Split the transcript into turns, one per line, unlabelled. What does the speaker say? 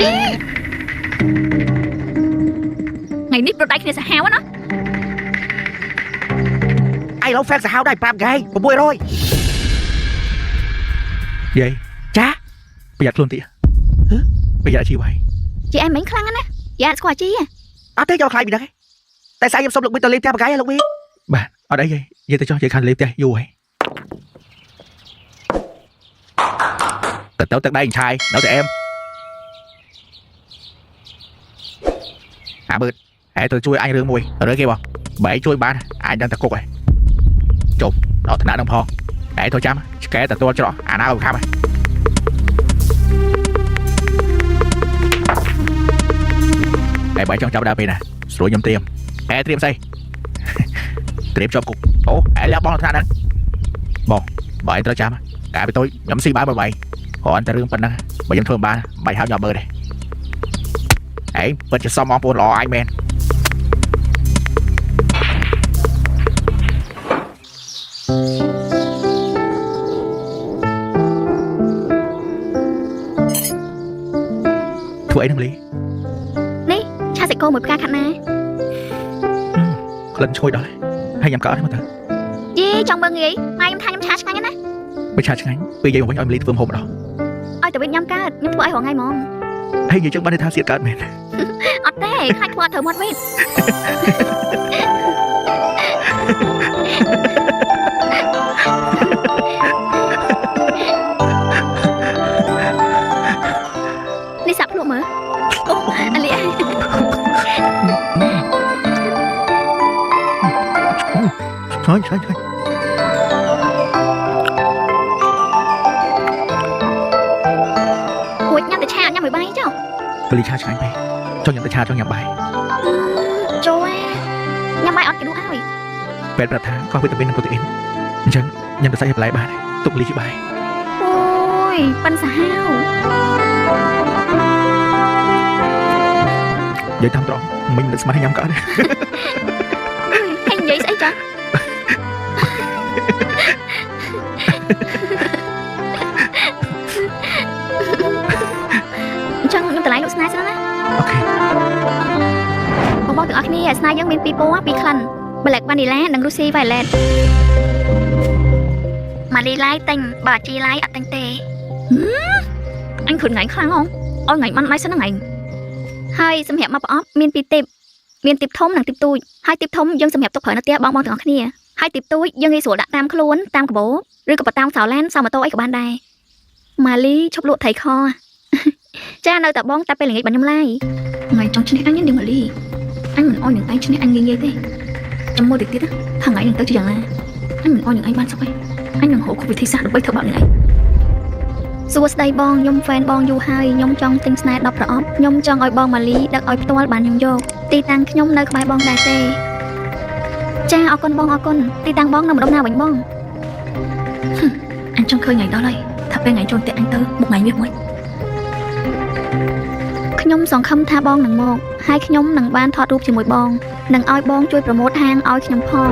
ជីថ្ងៃនេះប្រដៃគ្នាសាហាវណា
ឯងឡូវហ្វេកសាហាវដែរ5ថ្ងៃ600
យាយ
ចា
ប្រយ័ត្នខ្លួនតិចប្រយ័ត្នជីវ័យ
ជីឯងមិនខ្លាំងណាស់យ៉ាស្គាល់ជី
អត់ទេយកខ្លាយពីហ្នឹងឯងតែស្អែកខ្ញុំសុំលោកមីទៅលេងផ្ទះបកាយលោកមី
បាទអត់អីយាយយាយទៅចុះយាយខានលេបផ្ទះយូរហើយទៅទៅទឹកដៃឆាយនៅតែអែមអាបឺតឯងទៅជួយអញរឿងមួយរឿងគេបងបើឯងជួយបានអញដឹងតែគុកឯងចុំដល់ថ្នាក់នឹងផងឯងទៅចាំឆ្កែទទួលច្រកអាណាឲ្យខាប់ឯងឯងបើចង់ចាប់ដើមពេលណាស្រួលខ្ញុំត្រៀមឯងត្រៀមស្អី ត្រៀមជាប់គុកអូឯងលះបង់ដល់ថ្នាក់ហ្នឹងបងបើឯងត្រូវចាំកាលពីតូចខ្ញុំស៊ីបាយមួយបាយគ្រាន់តែរឿងប៉ុណ្ណឹងបើខ្ញុំធ្វើមិនបានបាយហៅញ៉ាំបើទេឯងពិតជាសមបងប្អូនល្អអញមែនធ្វើអីហ្នឹងលី
ឆាសាច់គោមួយផ្កាខាត់ណា
ក្លិនឈ្ងុយដល់ហើយញ៉ាំកើតទេមើលទៅ
យីចង់មើលងាយម៉ែខ្ញុំថាខ្ញុំឆាឆ្ងាញ់ណាស់
បើឆាឆ្ងាញ់ពេលយាយមកវិញឲ្យមលីធ្វើម្ហូបម្ដង
ឲ្យតែវិញញ៉ាំកើតខ្ញុំធ្វើឲ្យរងថ្ងៃហ្មង
ហើយនិយាយចឹងបានន័យថាសៀតកើតមែន
អត់ទេខ្លាចធ្វើអត់ត្រូវមាត់វិញនេះសាក់ភ្លក់មើលអូអាលី
ឆ្ងាញ់ឆ្ងាញ់ឆ្ងាញ់
រួចញ៉ាំតែឆាអត់ញ៉ាំមួយបាយចុះ
ពលីឆាឆ្ងាញ់ពេកចង់ញ៉ាំតែឆាចង់ញ៉ាំបាយ
ចូលញ៉ាំបាយអត់គេដួសឲ្យ
ពេទ្យប្រាប់ថាខ្វះវីតាមីននិងប្រូតេអ៊ីនអញ្ចឹងញ៉ាំតែសាច់ឲ្យបន្លែបានទុកលីជាបាយ
អូយប៉ិនសាហាវ
និយាយតាមត្រង់មិញមិននឹកស្មានថាញ៉ាំកើតទេ
ហើយនិយាយស្អីចាអញ្ចឹងខ្ញុំតម្លៃលោកស្នេហ៍សិនណា
OK
បងប្អូនទាំងអស់គ្នាស្នេហ៍យើងមានពីរពណ៌ពីរក្លិន Black Vanilla និង Rosy Violet ម៉ាលីឡាយទិញបើជីឡាយអត់ទិញទេអញខឹងថ្ងៃខ្លាំងហងឲ្យថ្ងៃបានដៃសិនហ្នឹងឯងហើយសម្រាប់មកប្រអប់មានពីរទីបមានទីបធំនិងទីបទូចហើយទីបធំយើងសម្រាប់ទុកប្រើនៅផ្ទះបងបងទាំងអស់គ្នាហើយទីបទូចយើងងាយស្រួលដាក់តាមខ្លួនតាមកាបូបឬក៏បតាមសោឡានសោម៉ូតូអីក៏បានដែរម៉ាលីឈប់លក់ត្រីខចានៅតែបងតែពេលល្ងាចបានខ្ញុំឡាយថ្ងៃចង់ឈ្នះអញនាងម៉ាលីអញមិនអោយនឹងឯងឈ្នះអញងាយៗទេចាំមើលតិចទៀតណាថាថ្ងៃនឹងទៅជាយ៉ាងណាអញមិនអោយនឹងឯងបានសុខទេអញនឹងរកគ្រប់វិធីសាស្ត្រដើម្បីធ្វើបាបនឹងឯងសួស្តីបងខ្ញុំ fan បងយូរហើយខ្ញុំចង់ទិញស្នេហ៍10ប្រអប់ខ្ញុំចង់ឲ្យបងម៉ាលីដឹកឲ្យផ្ទាល់បានខ្ញុំយកទីតាំងខ្ញុំនៅក្បែរបងដែរទេចាអរគុណបងអរគុណទីតាំងបងនៅម្ដុំណាវិញបងហឹមអញចង់ឃើញថ្ងៃដល់ហើយថាពេលថ្ងៃចូលផ្ទះអញទៅមុខថ្ងៃវាមួយខ្ញុំសង្ឃឹមថាបងនឹងមកហើយខ្ញុំនឹងបានថតរូបជាមួយបងនិងឲ្យបងជួយ promote ហាងឲ្យខ្ញុំផង